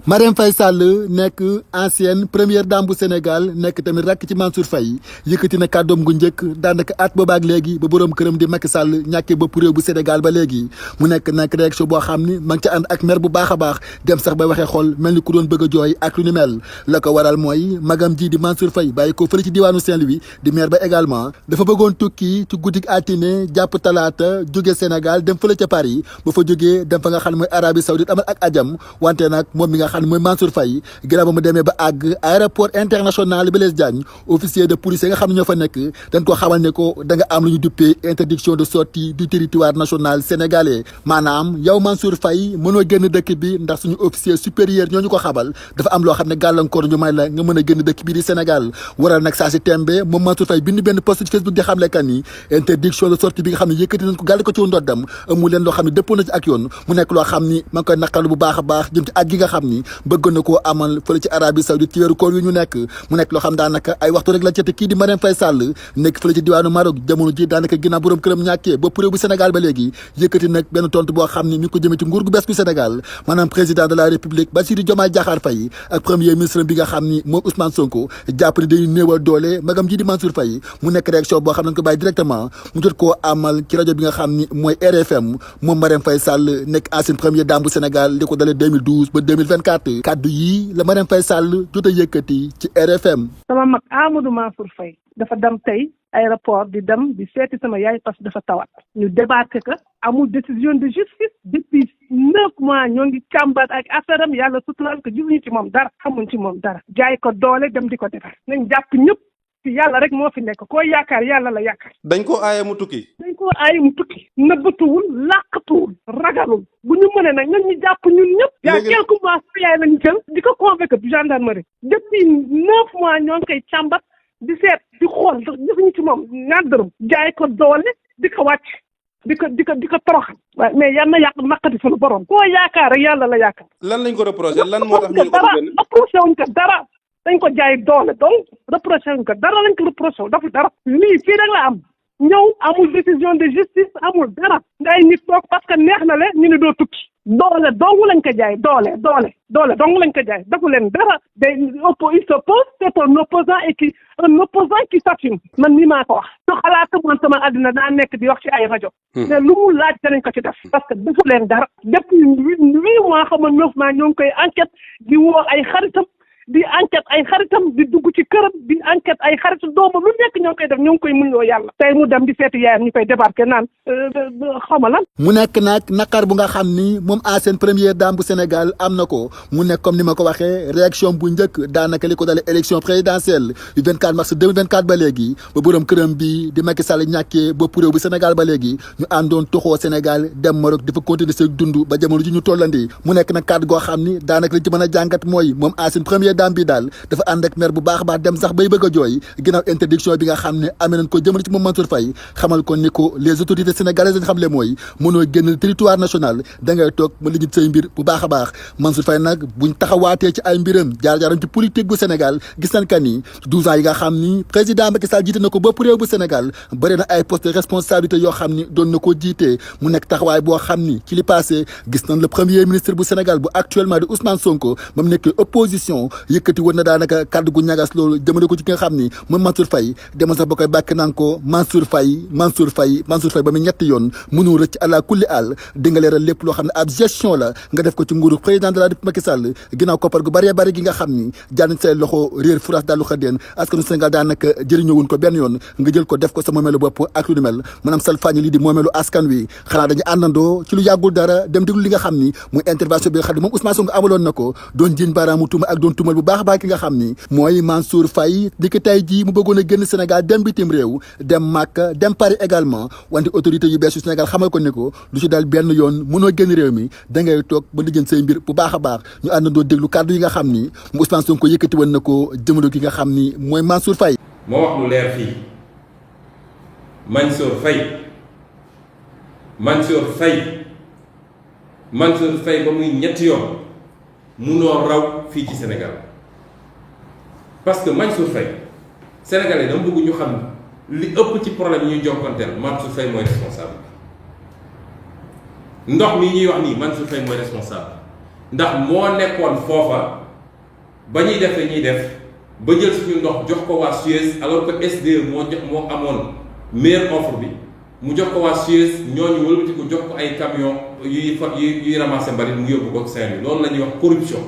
Marème Faye Sall nekk ancienne première dame bu Sénégal nekk tamit rakk ci Mansour Faye yëkkati na kàddoom gu njëkk daanaka at boobaak léegi ba boroom këram di Macky Sall ñàkkee bopp réew bu Sénégal ba léegi mu nekk nag réaction boo xam ni ma ngi ca ànd ak mer bu baax a baax dem sax ba waxee xol mel ni ku doon bëgg a jooy ak lu ni mel la ko waral mooy magam ji di Mansour Faye bàyyi ko fële ci diwaanu Saint-Louis di maire ba également dafa bëggoon tukki ci guddik altine jàpp talaata jóge Sénégal dem fële ca Paris ba fa jógee dem fa nga xam ne mooy Arabie Saoudite amal ak ajam wante nag moom mi nga xam ne mooy Mansour Faye ginnaaw ba mu demee ba àgg aéroport international Blaise Diagne officier de police yi nga xam ne ñoo fa nekk dañ ko xamal ne ko da nga am lu ñu duppee interdiction de sortie du territoire national sénégalais maanaam yow Mansour Faye mënoo génn dëkk bi ndax suñu officier supérieur ñoo ñu ko xamal dafa am loo xam ne gàllankoor ñu may la nga mën a génn dëkk bii di Sénégal waral nag saa si tembe moom Mansour Faye bind benn post ci Facebook di xamle kan ni interdiction de sortie bi nga xam ne yëkkati nañ ko gàll ko ci ndoddam amul leen loo xam ne dëppoo na ci ak yoon mu nekk loo xam ni ma ngi koy naqalu bu baax a baax jëm ci aj gi nga xam ni bëgg na koo amal fële ci Arabie Saoudite ci weeru koor wi ñu nekk mu nekk loo xam daanaka ay waxtu rek la ci te kii di Marème Faye Sall nekk fële ci diwaanu Maroc jamono ji daanaka ginnaaw borom këram ñàkkee bopp réew bu Sénégal ba léegi yëkkati nag benn tontu boo xam ni mi ngi ko jëmee ci nguur gu bees gu Sénégal maanaam président de la République Bassirou Diomaye Diakhar Faye ak premier ministre bi nga xam ni moom Ousmane Sonko jàpp ni day néewal doole magam ji di Mansour Faye mu nekk réaction boo xam nañ ko bàyyi directement mu jot koo amal ci rajo bi nga xam ni mooy RFM moom Marème Faye Sall nekk ancienne première dame bu Sénégal li ko dalee 2012 ba 2024 kaddu yi la Marème Faye Sall jot a yëkkati ci RFM. sama mag Amadou Mansour Faye dafa dem tey aéroport di dem di seeti sama yaay parce que dafa tawat ñu débarqué que amul décision de justice depuis 9 mois ñoo ngi càmbar ak affaire am yàlla suturaal ko gisuñu ci moom dara xamuñ ci moom dara jaay ko doole dem di ko defar nañ jàpp ñëpp ci yàlla rek moo fi nekk koo yaakaar yàlla la yaakaar. dañ ko aaye mu tukki. nëbbatuwul làqatuwul ragalul bu ñu mënee nag ñun ñu jàpp ñun ñëpp. yaa quelques mois sa yaay lañu jël di ko convoqué gendarmerie depuis 9 mois ñoo ngi koy càmbat di seet di xool gisuñu ci moom ñaar dërëm jaay ko doole di ko wàcc di ko toroxal. waaye mais yal na yàq naqati suñu borom. koo yaakaar rek yàlla la yaakaar. lan lañ ko reproché lan moo tax ñu ko reproché wuñ ko dara. dañ ko jaay doole donc reproché wuñ ko dara lañ ko reproché dafa dara. lii fii rek la am. ñëw amul décision de justice amul dara. ngay nit toog parce que neex na le ñu ne doo tukki. doole dong lañ ko jaay doole dong lañ ko jaay defu leen dara. day il s'oppose c'est un opposant qui s'assume. man nii maa ko wax. su xalaatu man sama àddina daa nekk di wax ci ay rajo. mais lu mu laaj danañ ko ci def. parce que defu leen dara. depuis 8 mois xam nga 9 mois ñoo ngi koy enquête di woo ay xaritam. di enquête ay xaritam di dugg ci këram di enquête ay xaritu doomam lu nekk ñoo ngi koy def ñoo ngi koy muñloo yàlla tey mu dem di seeti yaayam ñu koy débarqué naan xawma lan mu nekk nag naqar bu nga xam ni moom ancienne première dame bu Sénégal am na ko mu nekk comme ni ma ko waxee réaction bu njëkk daanaka li ko dalee élection présidentielle yu 24 mars 2024 ba léegi ba borom këram bi di Macky Sall ñàkkee bopp réew bu Sénégal ba léegi ñu àndoon toxoo Sénégal dem Maroc dafa continuer seen dund ba jamono ji ñu tollandi mu nekk nag kàddu goo xam ni daanaka li ci mën a jàngat mooy moom ancienne première dame bi daal dafa ànd ak mer bu baax a baax dem sax bay bëgg a jooy ginnaaw interdiction bi nga xam ne amee nañ ko jëmale ci moom Mansour Faye xamal ko ni ko les autorités sénégalaises dañ xam le mooy mënoo génn territoire national da ngay toog ma lijjit say mbir bu baax a baax Mansour Faye nag buñ taxawaatee ci ay mbiram jaar-jaaram ci politique bu Sénégal gis nañ ka ni 12 ans yi nga xam ni président Macky Sall jiite na ko bopp réew bu Sénégal bëri na ay postes de responsabilité yoo xam ni doon na ko jiitee mu nekk taxawaay boo xam ni ci li passé gis nañ le premier ministre bu Sénégal bu actuellement di Ousmane Sonko ba mu nekk opposition yëkkati woon na daanaka kàddu gu ñagas loolu jëmale ko ci ki nga xam ni mooy Mansour Faye demoon sax ba koy bàkk naan ko Mansour Faye ba mu ñetti yoon mënu rëcc àla kulli àll di nga leeral lépp loo xam ne ab gestion la nga def ko ci nguuru président de la République Macky Sall ginnaaw koppar gu bëree bëri gi nga xam ni jaar nañ say loxo réer furaas daal lu xëddeen askanu Sénégal daanaka jëriñoowuñ ko benn yoon nga jël ko def ko sa moomeelu bopp ak lu ni mel maanaam salfaañi lii di moomeelu askan wi xanaa dañu àndandoo ci lu yàggul dara dem déglu li nga xam ni muy intervention bi nga xam ne moom Ousmane Sonko amaloon na ko doon jiiñ baaraamu tuuma ak doon tuumal bu baax a baax ki nga xam ni mooy Mansour Faye di ki tey jii mu bëggoon a génn Sénégal dem bitim réew dem Makka dem Paris également wante autorité yu bees yu Sénégal xamal ko ne ko lu ci dal benn yoon mënoo génn réew mi da ngay toog ba lijjën say mbir bu baax a baax ñu àndandoo déglu kàddu yi nga xam ni mu Ousmane Sonko yëkkati woon na ko jëmale ki nga xam ni mooy Mansour Faye. moo wax lu leer fii Mansour Faye ba muy ñetti yoon munoo raw fii ci Sénégal parce que Mansour Faye sénégalais dama bëgg ñu xam li ëpp ci problème yi ñuy jonkanteel Mansour Faye mooy responsable ndox mi ñuy wax nii Mansour Faye mooy responsable ndax moo nekkoon foofa ba ñuy def ñuy def ba jël suñu ndox jox ko waa Suez alors que SDE moo amoon meilleure offre bi mu jox ko waa Suez ñooñu wëlbati ko jox ko ay camion yuy ramasser mbalit mu yóbbu ko Saint-Louis loolu la ñuy wax corruption.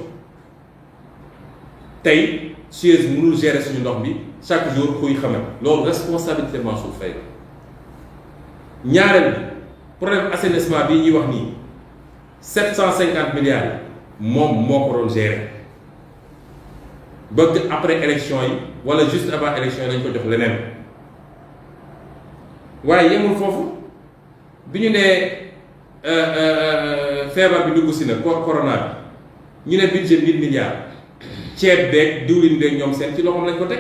tey Suez mënul gérer suñu ndox bi chaque jour kuy xamal loolu responsabilité Mansour Faye la ñaareel bi problème assainissement bii ñuy wax nii 750 milliards yi moom moo ko doon gérer ba après élection yi wala juste avant élection yi lañ ko jox leneen waaye yemul foofu bi ñu nee feebar bi dugg si na corona bi ñu ne budget 1000 milliards ceeb beeg diwlin beeg ñoom seen ci loxoom lañ ko teg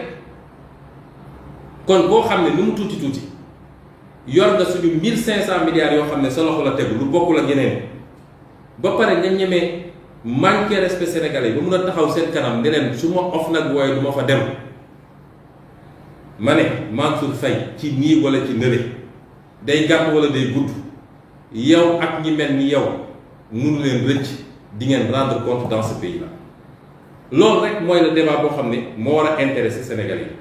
kon boo xam ne nu mu tuuti tuuti yor nga suñu 1500 milliards yoo xam ne sa loxo la tegu lu bokkul ak yeneen ba pare nga ñemee manqué respect sénégalais yi ba mun a taxaw seen kanam ne leen su ma off nag wooye du ma fa dem ma ne Mansour Faye ci nii wala ci nële day gàtt wala day gudd yow ak ñi mel ni yow mënu leen rëcc di ngeen rendre compte dans ce pays là loolu rek mooy le débat boo xam ne moo war a intéresser sénégalais yi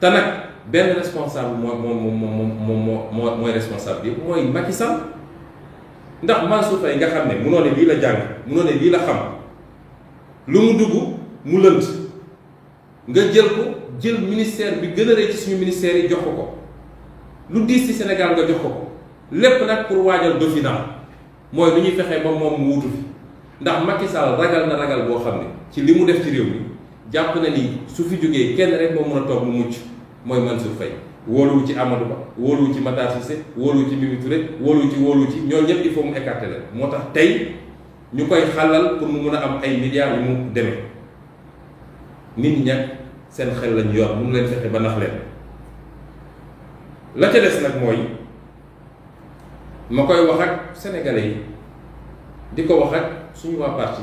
te nag benn responsable mooy responsable bi mooy Macky Sall ndax Mansour Faye nga xam ne munoo ne lii la jàng munoo ne lii la xam lu mu dugg mu lënt nga jël ministère bi gën a rëy ci suñu ministère yi jox ko lu diis ci Sénégal nga jox ko lépp nag pour waajal Dauphinat mooy lu ñuy fexee ba moom mu wutu fi ndax Macky Sall ragal na ragal boo xam ne ci li mu def ci réew mi jàpp na ni su fi jógee kenn rek moo mën a toog mu mucc mooy Mansour Faye wóoluwu ci Amadou Ba wóoluwu ci Matar Cissé wóoluwu ci Mimi Touré wóoluwu ci ñooñu ñëpp il faut mu écarter leen moo tax tey ñu koy xàllal pour mu mun a am ay milliards yu mu demee nit ñi nag seen xel lañu yor mënu leen fexe ba nax leen la ca des nag mooy ma koy wax ak sénégalais yi di ko wax ak suñu waa parti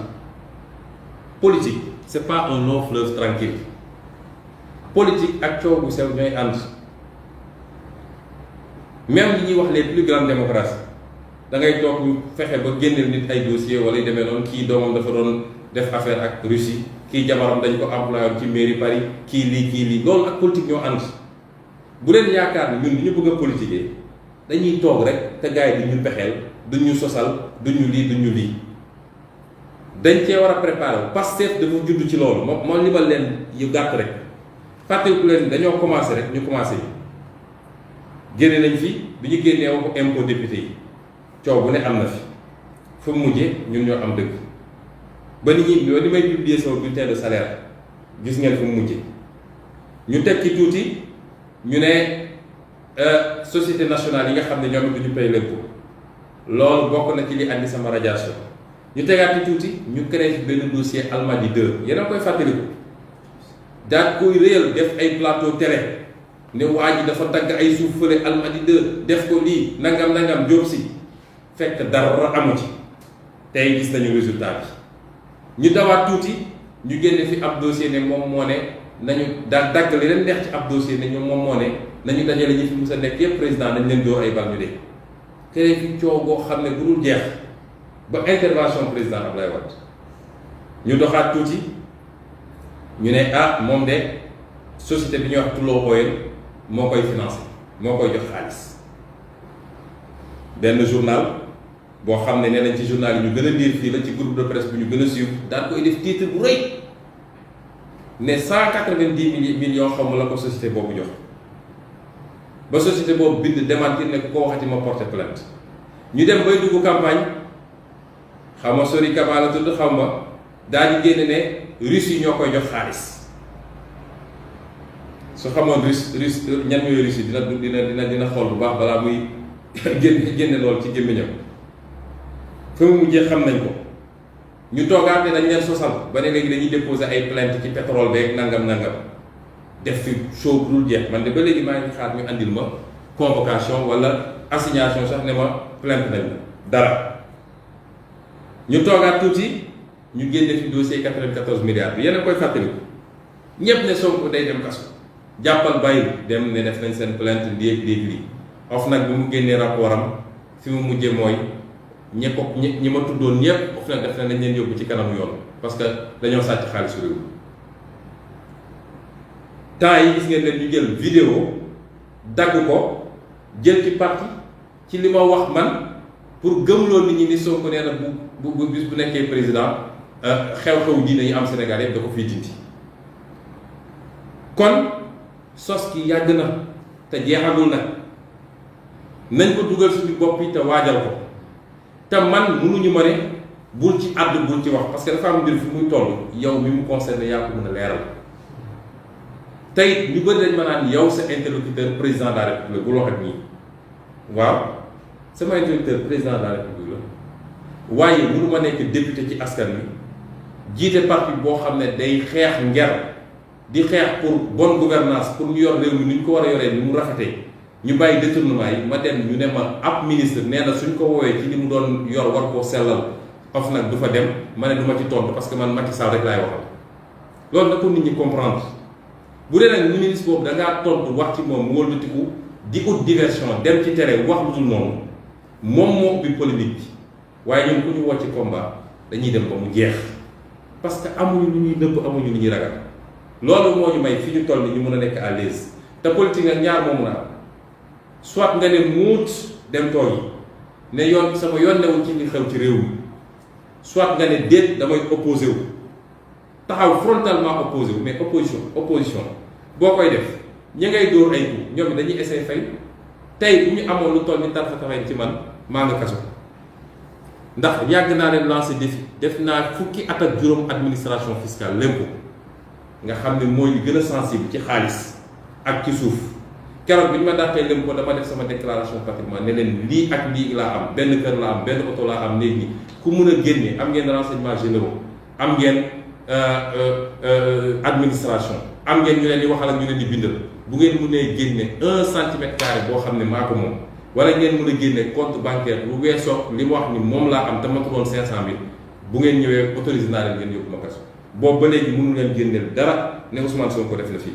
politique c'est pas un long fleuve tranquille politique ak coow bu sew ñooy ànd même li ñuy wax les plus grandes démocraties da ngay toog ñu fexe ba génneel nit ay dossier wala yu demee noonu kii doomam dafa doon def affaire ak Russie kii jabaram dañ ko employé woon ci mairie Paris kii lii loolu ak politique ñoo ànd bu leen yaakaar ni ñun li ñu bëgg a politiquer dañuy toog rek te gars yi di ñu pexeel du ñu sosal du ñu lii dañ cee war a préparer Pastef dafa judd ci loolu moo limal leen yu gàtt rek fàtteku leen dañoo commencé rek ñu commencé génne nañ fi bi ñu génnee waxu impôt député yi coow bu ne am na fi fu mu mujjee ñun ñoo am dëgg ba nit ñi ni may publier sama bulletin de salaire gis ngeen fu mu mujjee ñu teg ci tuuti ñu ne société nationale yi nga xam ne ñoom it du ñu pay l'impôt loolu bokk na ci li andi sama radiation ñu tegaat ci tuuti ñu créé fi benn dossier Almadies 2 yéen a koy fàttaliku daal koy réyal def ay plateau télé ne waa ji dafa dagg ay suuf fële Almadies 2 def ko lii nangam jóob si fekk dara amu ci tey gis nañu résultat bi ñu dawaat tuuti ñu génne fi ab dossier ne moom moo ne nañu daal dagg li leen neex ci ab dossier ne ñoom moom moo ne nañu dajale ñi fi mus a nekk yëpp président dañ leen dóor ay bal ñu dee créé fi coow boo xam ne bu dul jeex ba intervention président Abdoulaye Wade ñu doxaat tuuti ñu ne moom de société bi ñuy wax Tullow Oil moo koy financé moo koy jox xaalis benn journal boo xam ne nee nañ ci journal yi ñu gën a lire fii la ci groupe de presse bu ñu gën a suivre daan koy def titre bu rëy ne 190 millions xaw ma la ko société boobu jox ba société boobu bind démentir ne ku ko waxati ma porter plainte ñu dem bay dugg campagne xaw ma sori Kaba la tudd xaw ma daal di génne ne Russes yi ñoo koy jox xaalis su xamoon Russe ñan ñooy Russes yi dina xool bu baax balaa muy génne lool ci gémmiñam fa mu mujjee xam nañ ko ñu toogaat ne dañ leen sosal ba ne léegi dañuy déposer ay plainte ci pétrole beeg nangam def fi show bu dul jeex man de ba léegi maa ngi xaar ñu andil ma convocation wala assignation sax ne ma plainte nañ dara ñu toogaat tuuti ñu génne fi dossier 94 milliards bi yéen a koy fàttaliku ñëpp ne Sonko day dem kaso jàppal bàyyi dem ne def nañ seen plainte léegi lii of nag bi mu génnee rapport am fi mu mujjee mooy ñi ma tuddoon ñëpp of na def na nañ leen yóbbu ci kanamu yoon parce que dañoo sàcc xaalisu réew temps yi gis ngeen leen ñu jël vidéo dagg ko jël ci parti ci li ma wax man pour gëmloo nit ñi ni Sonko nee na bu bis bu nekkee président xew-xew diine yi am Sénégal yëpp da ko fiy dindi kon sos ki yàgg na te jeexagul nag nañ ko dugal suñu bopp yi te waajal ko te man mënuñu ma ne bul ci àdd bul ci wax parce que dafa am mbir fi muy toll yow mi mu concerné yaa ko mën a leeral tey ñu bëri dañ ma naan yow sa interlocuteur président de la république bul wax ak nii waaw sama interlocuteur président de la république la waaye mënu ma nekk député ci askan wi jiite parti boo xam ne day xeex nger di xeex pour bonne gouvernance pour ñu yor réew mi ni ñu ko war a yoree ni mu rafetee ñu bàyyi détournement yi ma dem ñu ne ma ab ministre nee na suñ ko woowee ci li mu doon yor war koo sellal of nag du fa dem ma ne du ma ci tontu parce que man Macky Sall rek laay waxal loolu na ko nit ñi comprendre bu dee nag ministre boobu da ngaa tontu wax ci moom mu wëlbatiku di ut diversion dem ci tere wax lu dul noonu moom moo ubbi polémique bi waaye ñun ku ñu woo ci combat dañuy dem ba mu jeex parce que amuñu lu ñuy nëbb amuñu lu ñuy ragal loolu moo ñu may fi ñu toll ni ñu mën a nekk à l'aise te politique nga ñaar moo mun a am soit nga ne muut dem tool yi ne yoon sama yoon newul ci li xew ci réew mi soit nga ne déet damay opposé wu taxaw frontalement opposé wu mais opposition boo koy def ñi ngay dóor ay coup ñoom dañuy essayer fay tey bu ñu amoon lu toll ni tarfa taxaw ci man maa nga kaso ndax yàgg naa leen lancer défi def naa fukki at ak juróom administration fiscale l'impôt nga xam ne mooy li gën a sensible ci xaalis ak ci suuf keroog bi ñu ma dàqee l'impôt dama def sama déclaration patrimoine ne leen lii ak lii laa am benn kër laa am benn oto laa am néeg nii ku mun a génne am ngeen renseignements généraux am ngeen administration am ngeen ñu leen di waxal ak ñu leen di bindal bu ngeen mënee génne 1 centimètre carré boo xam ne maa ko moom wala ngeen mën a génne compte bancaire lu weesoo li ma wax ni moom laa am te ma ko doon 500000 bu ngeen ñëwee autorisé naa leen ngeen yóbbu ma kaso boobu ba léegi mënu leen génneel dara ne Ousmane Sonko def na fii